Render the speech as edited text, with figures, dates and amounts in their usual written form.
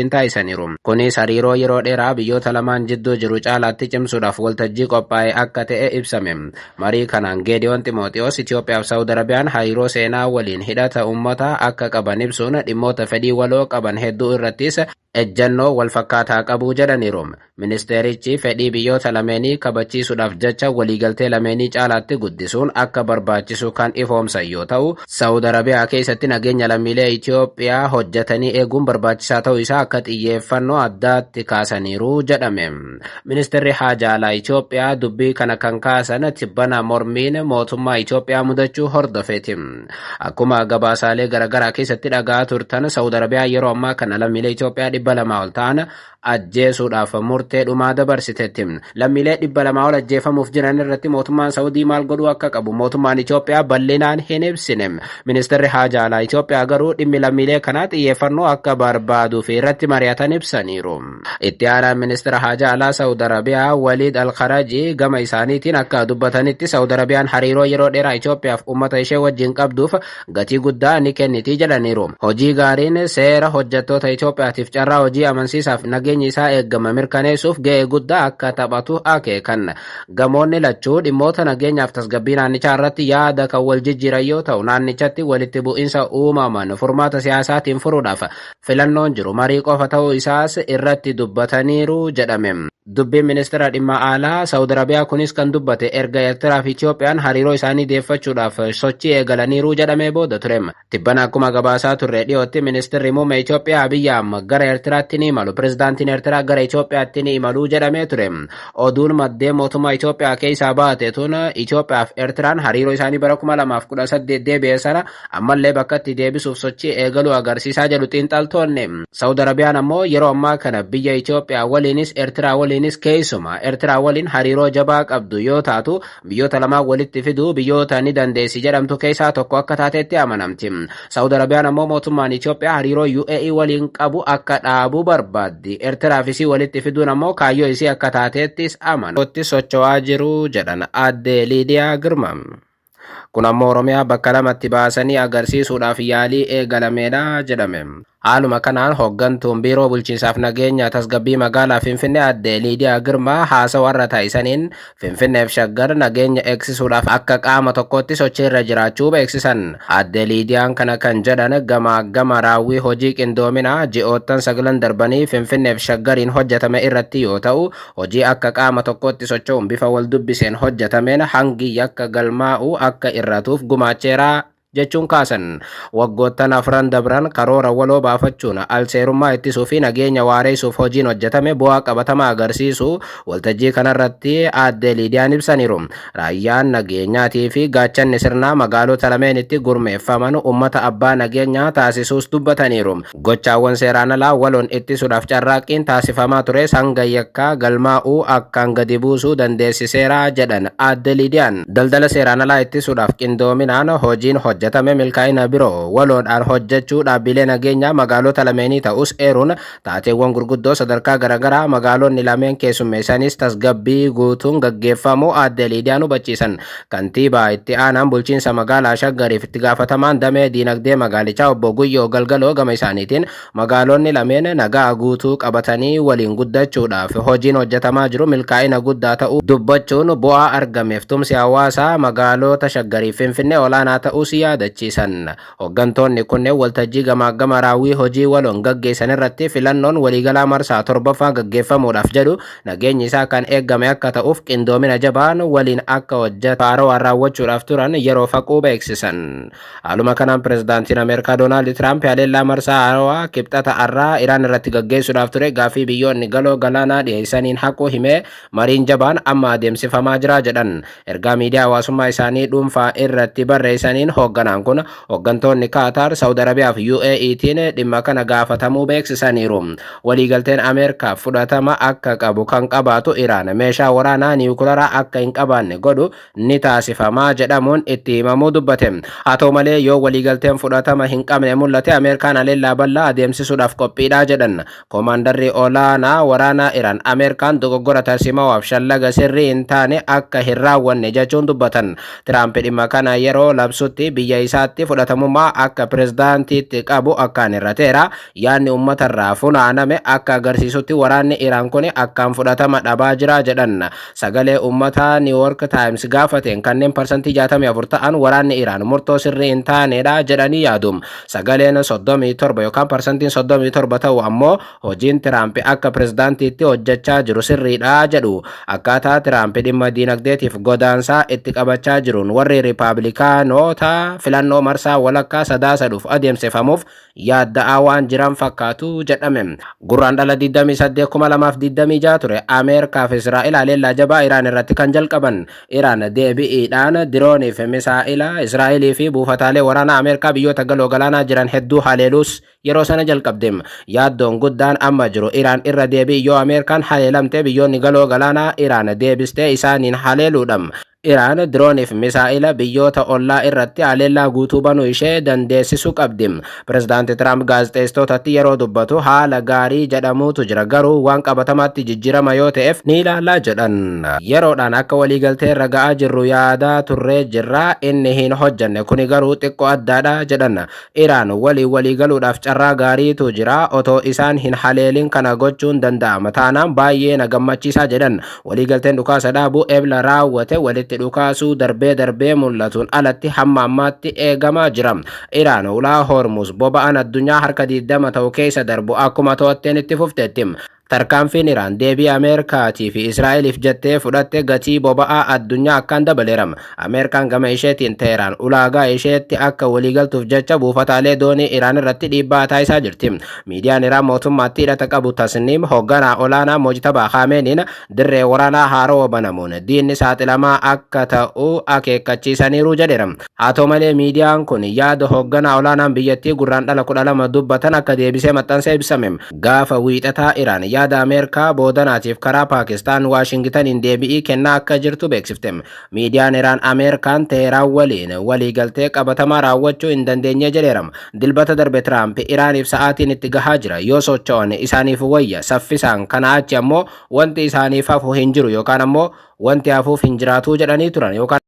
wajjin taasisaniiru. Kunis hariiroo yeroo dheeraa biyyoota lamaan jidduu jiru caalaatti cimsuudhaaf waltajjii qophaa'e akka ta'e ibsame. Marii kanaan Geediyoon Ximooxiyoos Itoophiyaa fi Saawud Arabiyaan hariiroo seenaa waliin hidhata uummataa akka qaban ibsuun, dhimmoota fedhii waloo qaban hedduu irrattis ejjannoo wal fakkaataa qabu jedhaniiru. Ministeerichi fedhii biyyoota lameenii kabachiisuudhaaf jecha waliigaltee lameenii caalaatti guddisuun akka barbaachisu kan ifoomsan yoo ta'u, Saawud Arabiyaa keessatti nageenya lammiilee Itoophiyaa hojjetanii eeguun barbaachisaa ta'uu isaa akka xiyyeeffannoo addaatti kaasaniiru jedhame. Ministeerri Haajaa Alaa Itoophiyaa dubbii kana kan kaasan tibbana mormiin mootummaa Itoophiyaa mudachuu hordofeeti. Akkuma gabaasaalee garaagaraa keessatti dhagaa turtan, Saawud Arabiyaa yeroo ammaa kana lammiilee Itoophiyaa 200 ol ta'an ajjeesuudhaaf murtee dhumaa dabarsiteetti. Lammiilee 200 ol ajjeefamuuf jiran irratti mootummaan Saawudii maal godhuu akka qabu mootummaan Itoophiyaa bal'inaan hin ibsine. Ministeerri Haajaa Alaa Itoophiyaa garuu dhimmi lammiilee kanaa xiyyeeffannoo akka barbaaduu fi irratti mari'atan ibsaniiru. Itti aanaan ministeera Haajaa Alaa Saawud Arabiyaa Waliid Alkharajii gama isaaniitiin akka dubbatanitti, Saawud Arabiyaan hariiroo yeroo dheeraa Itoophiyaaf uummata ishee wajjin qabduuf gatii guddaa ni kennitii jedhaniiru. Hojii gaariin seera hojjettoota Itoophiyaatiif carraa hojii amansiisaaf nageenyi isaa eegama mirkaneessuuf ga'ee guddaa akka taphatu akeekan. Gamoonni lachuu dhimmoota nageenyaaf tasgabbii naannichaa irratti yaada kan wal jijjiiran yoo ta'u, naannichatti walitti bu'iinsa uumaman furmaata siyaasaatiin furuudhaaf filannoon jiru marii qofa ta'uu isaas irratti dubbataniiru jedhame. Dubbiin ministeera dhimma alaa Saawud Arabiyaa kunis kan dubbate erga Eertiraa fi Itoophiyaan hariiroo isaanii deeffachuudhaaf sochii eegalaniiru jedhamee booda ture. Tibbana akkuma gabaasaa turre, dhiyootti ministeerri muummee Itoophiyaa Abiyyi Ahmad gara Eertiraatti ni imalu, pirezidaantiin Eertiraa gara Itoophiyaatti ni imalu jedhamee ture. Oduun maddee mootummaa Itoophiyaa keessaa baate tun Itoophiyaa fi Eertiraan hariiroo isaanii bara 2018 deebi'e sana ammallee bakka itti deebisuuf sochii eegaluu agarsiisaa jedhu xiinxaltoonni. Saawud Arabiyaan ammoo yeroo ammaa kana biyya Itoophiyaa waliinis Eertiraa waliinis, keessumaa Eertiraa waliin hariiroo jabaa qabdu yoo taatu, biyyoota lamaan walitti fiduu biyyoota ni dandeessi jedhamtu keessaa tokko akka taatetti amanamti. Saawud Arabiyaan ammoo mootummaan Itoophiyaa hariiroo UAE waliin qabu akka dhaabu barbaaddi. Eertiraa fi isii walitti fiduun ammoo kaayyoo isii akka taateettis amanu. Socho'aa jiru jedhan aadde Liidiyaa Girma. Kun ammoo Oromiyaa bakka lamatti baasanii agarsiisuudhaaf yaalii eegalameedha jedhame. Haaluma kanaan hooggantuun biiroo bulchiinsaaf nageenya tasgabbii magaalaa Finfinnee aadde Liidiyaa Girmaa haasawaa irra taasisaniin, Finfinneef Shaggar nageenya eegsisuudhaaf akka qaama tokkotti sochii irra jiraachuu beeksisan. Aadde Liidiyaan kana kan jedhan gama gama raawwii hojii qindoominaa ji'oottan 9 darbanii Finfinneef Shaggariin hojjetame irratti yoo ta'u, hojii akka qaama tokkotti socho'uun bifa wal dubbiseen hojjetameen hangi yakka galmaa'u akka irratuuf gumaacheera jechuun kaasan. Waggoottan 4 dabran karoora waloo baafachuun alseerummaa ittisuu fi nageenya waareessuuf hojiin hojjetame bu'aa qabatamaa agarsiisu waltajjii kanarratti aadde Liidiyaan ibsaniiru. Raayyaan nageenyaatii fi gaachanni sirnaa magaalota lameenitti gurmeeffaman uummata abbaa nageenyaa taasisuus dubbataniiru. Gochaawwan seeraan alaa waloon ittisuudhaaf carraaqqiin taasifamaa ture hanga yakkaa galmaa'uu akkaan gadi buusuu dandeessiseera jedhan aadde Liidiyaan. Daldala seeraan alaa ittisuudhaaf qindoominaan hojiin hojjetame milkaa'ina biroo waloodhaan hojjechuu dhaabbilee nageenyaa magaalota lameenii ta'us eeruun, taateewwan gurguddoo sadarkaa garaagaraa magaalonni lameen keessummeessanis tasgabbii guutuun gaggeeffamuu aadde Liidiyaan hubachiisan. Kantiibaa itti aanaan bulchiinsa magaalaa Shaggariif itti gaafatamaan damee diinagdee magaalichaa obbo Guyyoo Galgaloo gama isaaniitiin, magaalonni lameen nagaa guutuu qabatanii waliin guddachuudhaaf hojiin hojjetamaa jiru milkaa'ina guddaa ta'uu dubbachuun, bu'aa argameef tumsi hawaasaa magaalota Shaggariif Finfinnee olaanaa ta'uus yaadachiisan. Hooggantoonni kunneen waltajjii gamaagama raawwii hojii waloon gaggeessan irratti filannoon waliigalaa marsaa torbaffaa gaggeeffamuudhaaf jedhu nageenyi isaa kan eegame akka ta'uuf qindoomina jabaan waliin akka hojjetan haarawaan raawwachuudhaaf turan yeroo faquu beeksisan. Haaluma kanaan pirezidaantiin Ameerikaa Doonaald Tiraamp haleellaa marsaa haarawaa Kibxata har'aa Iraan irratti gaggeessuudhaaf ture gaaffii biyyoonni galoo galaanaa dhiyeessaniin haquu himee, mariin jabaan amma adeemsifamaa jira jedhan. Ergaa miidiyaa hawaasummaa isaanii dhuunfaa irratti barreessaniin hoogganaan kun hooggantoonni Kaataar, Saawud Arabiyaa fi UAEtiin dhimma kana gaafatamuu beeksisaniiru. Waliigalteen Ameerikaaf fudhatama akka qabu kan qabaatu Iraan meeshaa waraanaa niwukularaa akka hin qabaanne godhu ni taasifamaa jedhamuun itti himamuu dubbate. Haa ta'u malee, yoo waliigalteen fudhatama hin qabne mul'ate, Ameerikaan haleellaa bal'aa adeemsisuudhaaf qophiidha jedhan. Koomaandarri olaanaa waraanaa Iraan Ameerikaan dogoggora tarsiimawaaf shallaga sirrii hin taane akka hin raawwanne jechuun dubbatan. Tiraamp dhimma kana yeroo labsutti biyya biyya isaatti fudhatamummaa akka pirezidaantiitti qabu akkaan hir'ateera. Yaadni uummatarraa funaaname akka agarsiisutti waraanni Iraan kun akkaan fudhatama dhabaa jira jedhan. Sagalee uummataa New York Times gaafateen kanneen 64% ta'an waraanni Iraan murtoo sirrii hin taanedha jedhanii yaadu. Sagaleen 37 yookaan 37% ta'u ammoo hojiin Tiraamp akka pirezidaantiitti hojjechaa jiru sirriidha jedhu. Akkaataa Tiraamp dhimma diinagdeetiif godaansaa itti qabachaa jiruun warri Riipaablikaanota filannoo marsaa walakkaa Sadaasa dhufu adeemsifamuuf yaadda'aa waan jiran fakkaatu jedhame. Gurraandhala 28,2026 ture Ameerikaa fi Israa'el haleellaa jabaa Iraan irratti kan jalqaban. Iraan deebi'iidhaan diroonii fi misaa'ila Israa'elii fi buufataalee waraanaa Ameerikaa biyyoota galoo galaanaa jiran hedduu haleeluus yeroo sana jalqabde. Yaaddoon guddaan amma jiru Iraan irra deebi'i yoo Ameerikaan haleelamte biyyoonni galoo galaanaa Iraan deebistee isaaniin haleeluudha. Iraan dirooniif misaa'ila biyyoota ollaa irratti haleellaa guutuu banuu ishee dandeessisuu qabdi. Pirezidaanti Tiraamp gaazexeessitootatti yeroo dubbatu haala gaarii jedhamuutu jira, garuu waan qabatamaatti jijjiirama yoo ta'eef ni ilaallaa jedhan. Yeroodhaan akka waliigaltee irra ga'aa jirru yaadaa turree jirra, inni hin hojjanne, kuni garuu xiqqoo addaadha jedhan. Iraan waliin waliigaluudhaaf carraa gaariitu jira, otoo isaan hin haleelin kana gochuun danda'ama taanaan baay'ee na gammachiisaa jedhan. Waliigalteen dhukaasa dhaabuu Ebla raawwate walitti dhukaasuu darbee darbee mul'atuun alatti hamma ammaatti eegamaa jira. Iraan ulaa Hormuz boba'aan addunyaa harka 20 ta'u keessa darbu akkuma to'atteen itti fufteetti. Tarkaanfiin Iraan deebii Ameerikaatii fi Israa'eliif jettee fudhatte gatii boba'aa addunyaa akkaan dabaleera. Ameerikaan gama isheetiin Teheraan ulaagaa isheetti akka waliigaltuuf jecha buufataalee doonii Iraan irratti dhiibbaa taasisaa jirti. Miidiyaan Iraan mootummaatti hidhata qabu Tasniim hoogganaa olaanaa Mojtabaa Kaameeniin dirree waraanaa haaroo banamuun diinni saaxilamaa akka ta'u akeekkachiisaniiru jedheera. Haa ta'u malee, miidiyaan kun yaada hoogganaa olaanaan biyyattii Gurraandhala 12 dubbatan akka deebisee maxxanse ibsame. Gaafa Wiixataa Iraan yaada Ameerikaa boodanaatiif karaa Paakistaan Waashingitaniin deebi'ii kennaa akka jirtu beeksifte. Miidiyaan Iraan Ameerikaan Teheraan waliin waliigaltee qabatamaa raawwachuu hin dandeenye jedheera. Dilbata darbe Tiraamp Iraaniif sa'aatiin itti gahaa jira. Yoo socho'an isaaniif wayya, saffisaan, kana achi ammoo wanti isaaniif hafu hin jiru yookaan ammoo wanti hafuuf hin jiraatu jedhanii turan. Yookaan